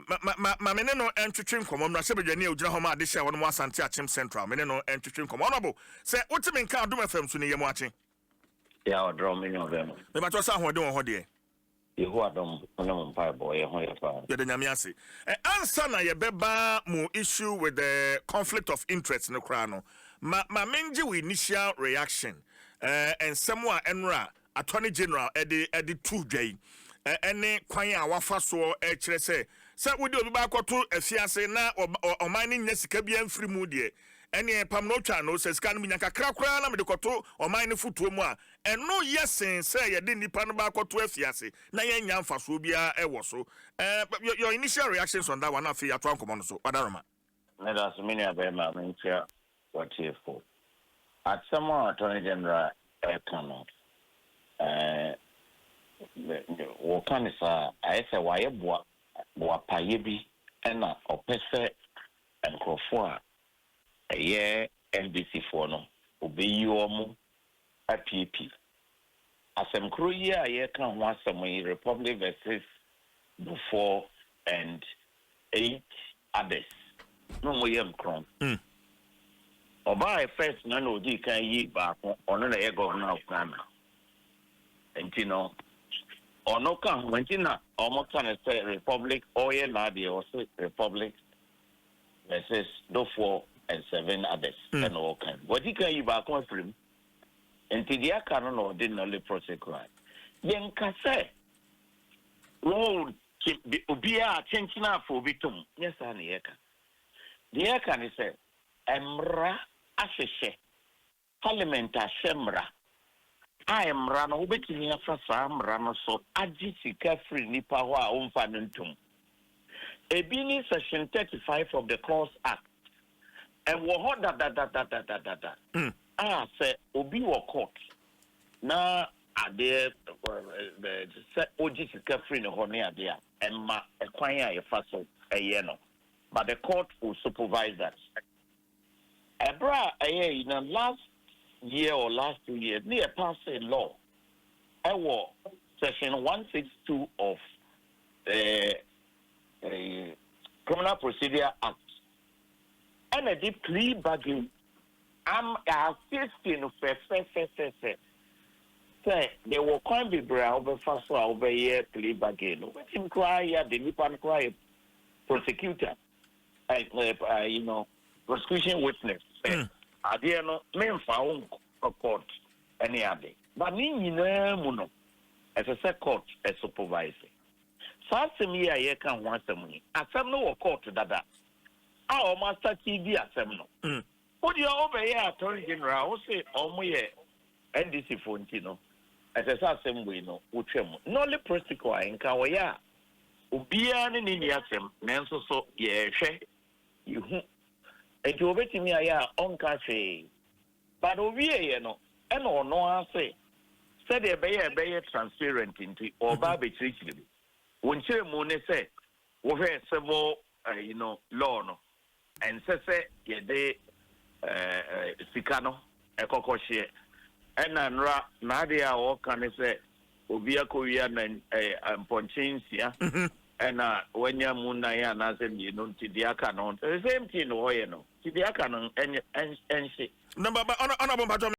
Ma me ne no ntwetwe nkɔmmɔ. Mmarahyɛbadwani a ogyina hɔ ma adehyɛ a wɔnom Asante Akyem Central, me ne no ntwetwe nkɔmmɔ. Honorable, sɛ wote me nka, Adom FM so ne yɛ mu akye. Yà, ɔdɔrɔ mi ní ɔbɛn mu. Mebatɔ sɛ ahoɔden wɔ hɔ deɛ? Yehowa dɔm ne mo mpaebɔ, yɛ ho yɛ paa. Yɛde Nyame ase. Ansa na yɛbɛba mo issue with the conflict of interest no koraa no, ma mengye wo initial reaction, nsɛm a ɛnora Attorney General ɛde tu dwa yi, ɛne kwan a wafa soɔ ɛkyerɛ sɛ wode obi baakɔto afiase na ɔman no nya sika bi amfiri mu deɛ, ɛneɛ pam na otwa no sɛ sika no menya kakra koraa na mede kɔto ɔman no fotuo mu a, ɛno yɛ sen sɛ yɛde nnipa no baakɔto afiase na yɛnya mfasoɔ biara ɛwɔ so. Your initial reactions on that one, afei yɛatoa nkɔmmɔ no so, wadaroma. Meda so, me nua bɛrima, menkyia wɔtiefo. Asɛm a Attorney General ɛka no, wɔka ne saa, ayɛ sɛ wayɛ boa boapayɛ bi, ɛna ɔpɛ sɛ nkurɔfoɔ a ɛyɛ NDC foɔ no, obɛyi wɔn apiepie. Asɛm koro yi a yɛka ho asɛm yi, Republic versus Duffuor and eight others na wɔn yɛ nkorɔn. Ɔbaa first na odi kan yi baako, ɔno na ɛyɛ Governor of Ghana, nti no ɔno ka ho, nti na ɔmo ka no sɛ Republic ɔyɛ n'adeɛ, ɔsɛ Republic versus Duffuor and seven others. Ɛna ɔka wɔdi kan yi baako afiri mu, nti deɛ aka no na ɔde nolle prosequi. Yɛnka sɛ wɔn obiara kyenkyene afɔ obi tom, nyɛ saa na yɛka. Deɛ yɛka ne sɛ mmara ahyehyɛ, Parliament ahyɛ mmara a mmara no wobɛtumi afa saa mmara no so agye sika firi nipa hɔ a womfa no ntom. Ebi ne section 35 of the Courts Act, ɛwɔ hɔ dadadadadadada a sɛ obi wɔ court na adeɛ sɛ ogye sika firi ne hɔ ne adeɛ a, ɛma ɛkwan a yɛfa so ɛyɛ no, but the court will supervise that. Ɛberɛ a ɛyɛ yi na last year or last 2 years ne yɛ pass a law ɛwɔ section 162 of Criminal Procedure Act, ɛna de plea bargain am asiesie no fɛfɛfɛfɛfɛ sɛ de wɔ kwan bebree a wobɛfa so a wobɛyɛ plea bargain no. Wobɛtumi koraa yɛ de nipa no koraa yɛ prosecutor, prosecution witness sɛ adeɛ no memfa wo nkɔ court ɛne ade, but ne nyinaa mu no ɛsɛ sɛ court ɛsupervise saa asɛm yi a yɛka ho asɛm yi. Asɛm no wɔ court dada a ɔmo asate di asɛm no. Wodeɛ wobɛyɛ Attorney General, wo se ɔmo yɛ NDC fo, nti no ɛsɛ sɛ asɛm wei no wotwa mu nolle prosequi a nka wɔyɛ a obiara ne ne ni asɛm, nanso so yɛhwɛ yɛhu nti obetumi ayɛ a ɔnka hwee, but owieɛ no ɛna ɔno ase sɛdeɛ ɛbɛyɛ transparent nti ɔba abɛkyerɛkyerɛ mu. Wɔn kyerɛ mu ne sɛ wohwɛ civil law no, ɛnsɛ sɛ yɛde sika no ɛkɔkɔ hyeɛ. Ɛna nnora n'adeɛ a wɔka ne sɛ obi akɔwia na mpɔnkye 6 ɛna wanya mu nan anaasɛ mmienu, nti deɛ aka no, the same thing na wɔyɛ no, nti deɛ aka no ɛnyɛ ɛnhye. Na ba ɔna ɔna bɔ mpatɔ.